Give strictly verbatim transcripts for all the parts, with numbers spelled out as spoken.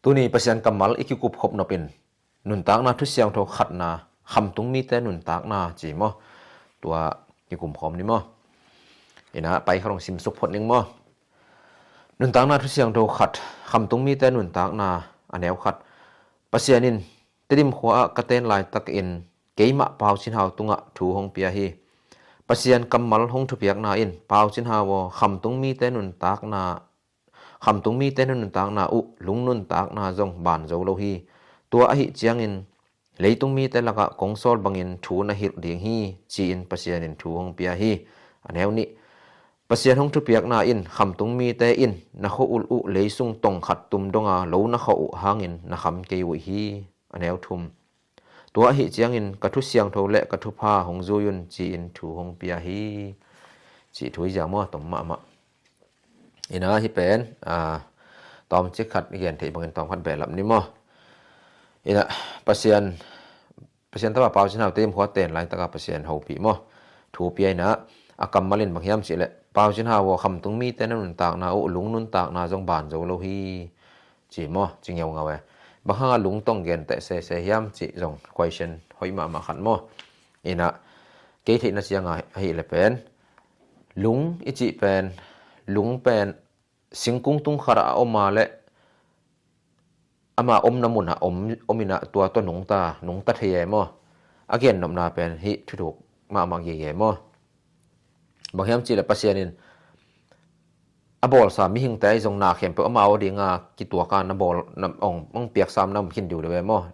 Tuni Pasian kammal i kikupkhop nopin nuntakna thusiangtho khatna, khamtung mite nuntakna ci maw? Tua kikumkhawm ni maw? Ina pai khat hong simsuk phot ning maw? Nuntakna thusiangtho khat, khamtung mite nuntakna, a neu khat. Pasian in Tedim khua ah ka ten laitakin keimah Pau Cin Hau tungah thu hong pia hi. Pasian kammal hong thupiakna in Pau Cin Hau aw, khamtung mite nuntakna, khamtung mite nuntakna uh lung nuntakna zong ban zo lo hi. Tua ahi ciangin leitung mite lakah kong sawl bangin thu na hilh ding hi, ci-in Pasian in thu hong pia hi. A neu nih. Pasian hong thupiakna in khamtung mite in na khua ulh uh leisung tong khat tum donga lo na khauh uh hangin na kham kei uh hi. A neu thum. Tua ahi ciangin ka thusiangtho le ka thupha hong zui un, ci-in thu hong pia hi. Cih thu hi zia maw, tom mahmah. Ina hi pen, a, tawmcik khat i gen theih bangin tawm khat behlap ni maw? Ina Pasian, Pasian tapa Pau Cin Hau Tedim khua ten laitaka Pasian hopih maw? Thu pia ina, a kammal in bang hiam cihleh Pau Cin Hau aw, khamtung mite na nuntakna uh lung nuntakna zong ban zo lo hi, ci maw, ci ngeungau e. Bang hanga lung tong genteh sese hiam cih zong question hoih mahmah khat maw? Ina kei theihna cianga ahih le pen, lung i cih pen, lung pen singkung tung khatah a om a le ama omna munah om, om ina tua tawh nungta, nungta thei e maw? A gennopna pen hih thuthuk mahmah gige maw? Bang hiam cihleh Pasian in a bawlsa mihingte ahi zong na khempeuh amau a dinga kituaka na bawl, na, ong, ong piaksa om na om khin diu le ve maw?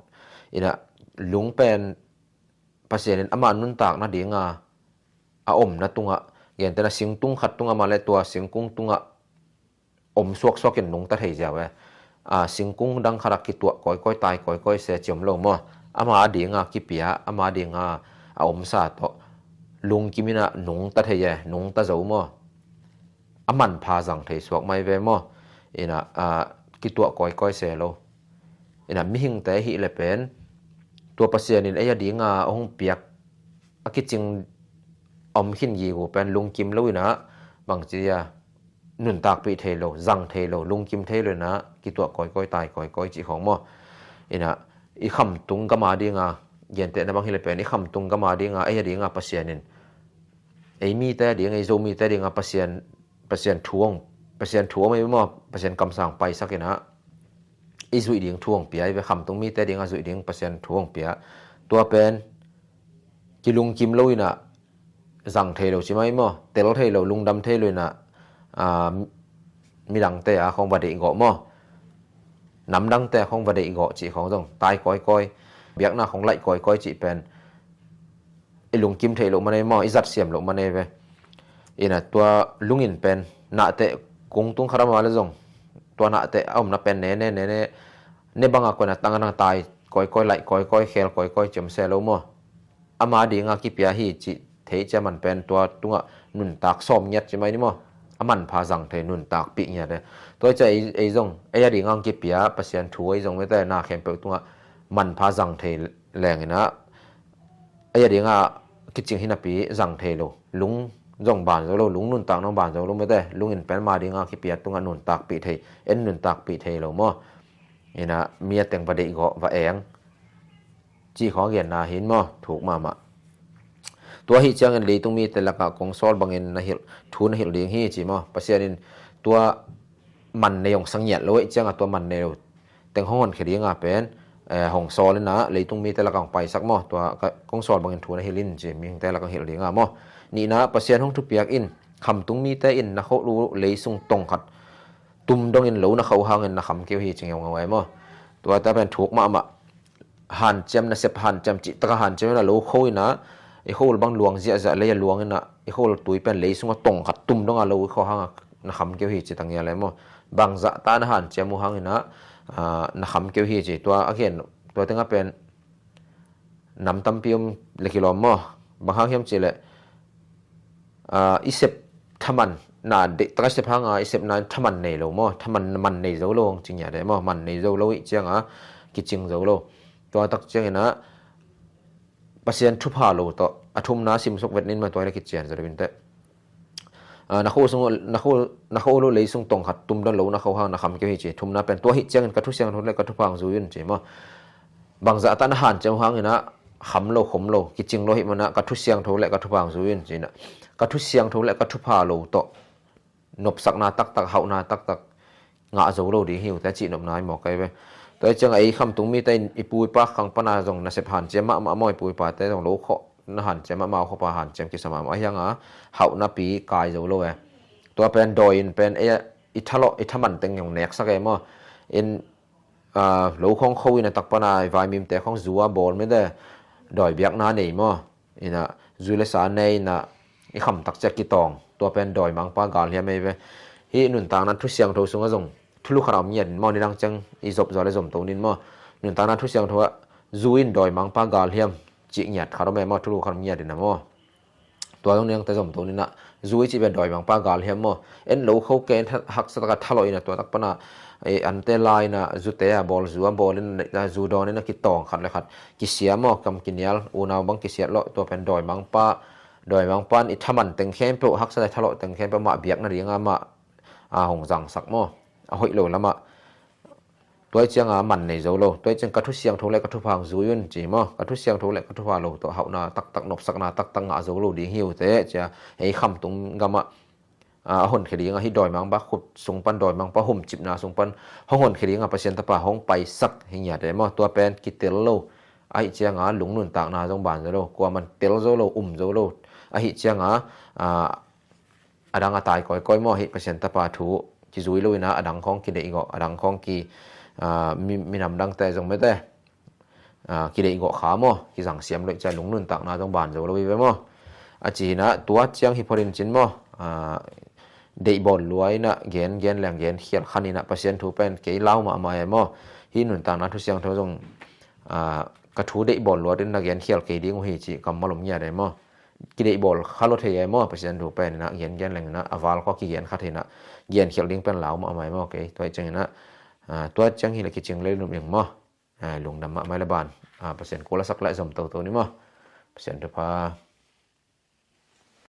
Ina lung pen Pasian in ama nuntakna dinga a omna tungah, gentehna singtung khat tungah mah le tua singkung tungah om suaksuakin nungta thei ziau e. A, singkung dang khatah kituah kawikawi, tai kawikawi se ci om lo maw? Ama a dinga kipia, ama a dinga a omsa tawh lungkim ina nungta thei e, nungta zo maw? A manpha zang thei suak mai ve maw? Ina, a, kituah kawikawi se lo. Ina mihingte ahih le pen tua Pasian in ei a dinga a hong piak a kicing om khin gige pen lungkim lo ina, bangci a, nuntakpih thei lo, zang thei lo, lungkim thei lo ina kituah kawikawi, tai kawikawi cih khawng maw? Ina i khamtung gam a dinga, gentehna bang hi le pen i khamtung gam a dinga, ei a dinga Pasian in ei mite a ding, ei Zomite a dinga Pasian, Pasian thu hong, Pasian thu om ei maw, Pasian kamsang paisak ina i zuih ding thu hong pia, i ve khamtung mite a dinga zuih ding Pasian thu hong pia. Tua pen kilungkim lo ina zang thei lo ci mai maw? Tel thei lo, lungdam thei lo ina, a, midangte a khawng va deihgawh maw? Namdangte a khawng va deihgawh cih khawng zong tai kawikawi, biakna khawng laih kawikawi cih pen i lungkim theih loh manei maw, i zatsiam loh manei ve. Ina tua lungin pen nahteh kung tung khat a mah le zong tua nahteh a omna pen ne ne ne ne ne banga koina tang a nang tai kawikawi, laih kawikawi, khel kawikawi ciam se lo maw? Ama dinga kipia hi cih thei cia man pen tua tungah nuntak sawm ngiat ci mai ni maw? A manpha zang thei, nuntakpih ngiat e. Tua cia ei, ei zong ei a dinga kipia Pasian thu ei zong mete na khempeuh tungah manpha zang thei leng ina ei a dinga kicing hi napi zang thei lo, lung zong ban zo lo, lung nuntak nong ban zo lo mete, lungin pen ama dinga kipia tungah nuntakpih thei, en nuntakpih thei lo maw? Ina mi a teng va deihgawh, va eng cih khawng a genna hin maw, thuk mahmah. Tua ahi ciangin leitung mite lakah kong sawl bangin na hilh, thu na hilh ding hi ci maw? Pasian in tua man nei hong sa ngiat lo ahi cianga tua man nei lo teng hong honkhia dinga pen, eh, hong sawl ina leitung mite lakah hong paisak maw? Tua ka, kong sawl bangin thu na hilh in ci, mihingte lakah hong hilh dinga maw? Nihna, Pasian hong thupiak in khamtung mite in na khauh uh leisung tong khat tum dongin lo na khauh uh hangin na kham kei uh hi ci ngeungau e maw? Tua ta pen thuk mahmah. Hanciam, nasep hanciam, cihtaka hanciam ina lo khauh ina, i khauh bang luang ziahziah lei a luang ina, i khauh tui pen lei sunga tong khat tum donga lo i khauh hanga na kham kei uh hi ci ta ngial e maw? Bangzah ta na hanciam uh hang ina, a, na kham kei uh hi ci. Tua a gen, tua tenga pen nam tampi om le kilawm maw? Bang hang hiam cihleh, a, i sep thaman na deihtaka i sep hanga i sepna in thaman nei lo maw? Thaman man nei zo lo hong ci ngiat e maw? Man nei zo lo ih cianga kicing zo lo. Tua tak ciangina Pasian thupha lo tawh a thumna simsuk vet nin maw, tua ila kician zo lo inteh. Ah, na kho sung, na kho, na kho lo lei sung tong khat tum don lo na kho hang na kham kei hi ci. Thumna pen tua hi ciangin ka thu siangtho le ka thupha hong zui un ci maw. Bangzah ta na hanciam hang inah kham lo khom lo, kicing lo hi manah ka thu siangtho le ka thupha hong zui un ci inah. Ka thu siangtho le ka thupha lo tawh nopsakna taktak, hauhna taktak ngah zo lo ding hi uh te cih nopna hi maw kai ve. Tua hi ciangah ei khamtung mite in i pu i pa khang pana zong nasep hanciam mahmah maw, i pu i pate zong lo khawh na hanciam mahmah, khawpa hanciam kisa mahmah ahi hanga hauhna pi kai zo lo e. Tua pen dawi in pen ei i thalawh i thaman teng zong neksak e maw. In ah, lo khawng kho in a tak pana i vaimimte khawng zu a bawl mite dawi biakna nei maw. Inah zu le sa nei inah i khamtak ciah kitawng, tua pen dawimangpa galhiam ei ve. Hih nuntakna thu siangtho sungah zong thulu khat a om ngiat in maw, nidang ciang i zop zaw le zomto nin maw. Nuntakna thu siangtho ah zu in dawimangpa galhiam cih ngiat khat om ei maw, thulu khat om ngiat in a maw. Tua zong nidangte zomto ninah zu i cih pen dawimangpa galhiam maw. En lo kho ke in haksa taka thalawh inah tua tak pana ante la inah zute a bawl, zu a bawl in zu dawn inah kitawng khat le khat kisia maw, kam kinial, unau bang kisiat lawh, tua pen dawimangpa, dawimangpa in i thaman teng khempeuh, haksa le thalawh teng khempeuh mah biakna dinga mah a hong zangsak maw. A hoih lo lamah tua hi cianga man nei zo lo. Tua hi ciang ka thu siangtho le ka thupha hong zui un ci maw. Ka thu siangtho le ka thupha lo tawh hauhna taktak, nopsakna taktak ngah zo lo ding hi uh te cia. Ei khamtung gamah a honkhia dinga hih dawimangpa khut sung pan, dawimangpa humcipna sung pan hong honkhia dinga Pasian tapa hong paisak hi ngiat e maw. Tua pen kitel lo ahi cianga lungnuntakna zong ban zo lo, kuaman tel zo lo, um zo lo ahi cianga a dang a tai kawikawi maw, hih Pasian tapa thu kizui lo inah a dang khawng kideihgawh, a dang khawng ki, ah, mi, minam dangte zong mete, ah, kideihgawh kha maw, kizangsiam lo ih cia lungnuntakna zong ban zo lo hi ve maw. A ci inah tua ciang hi phot in cin maw, ah, deihbawl lua inah gen, gen leng gen khial khan inah Pasian thu pen kei lau mahmah e maw. Hih nuntakna thu siangtho zong, ah, ka thu deihbawl lua in na gen khial kei ding uh hi cih kammal om ngiat e maw. Kideihbawl kha lo thei e maw, Pasian thu pen inah gen gen leng inah a val khua kigen kha thei inah gen khial ding pen lau mahmah e maw. Kei tua hi ciang inah, ah, tua ciang hi le kicing le lum ing maw. Ah, lungdam mahmah le ban, ah, Pasian kul a sak le zom toto ni maw. Pasian thupha.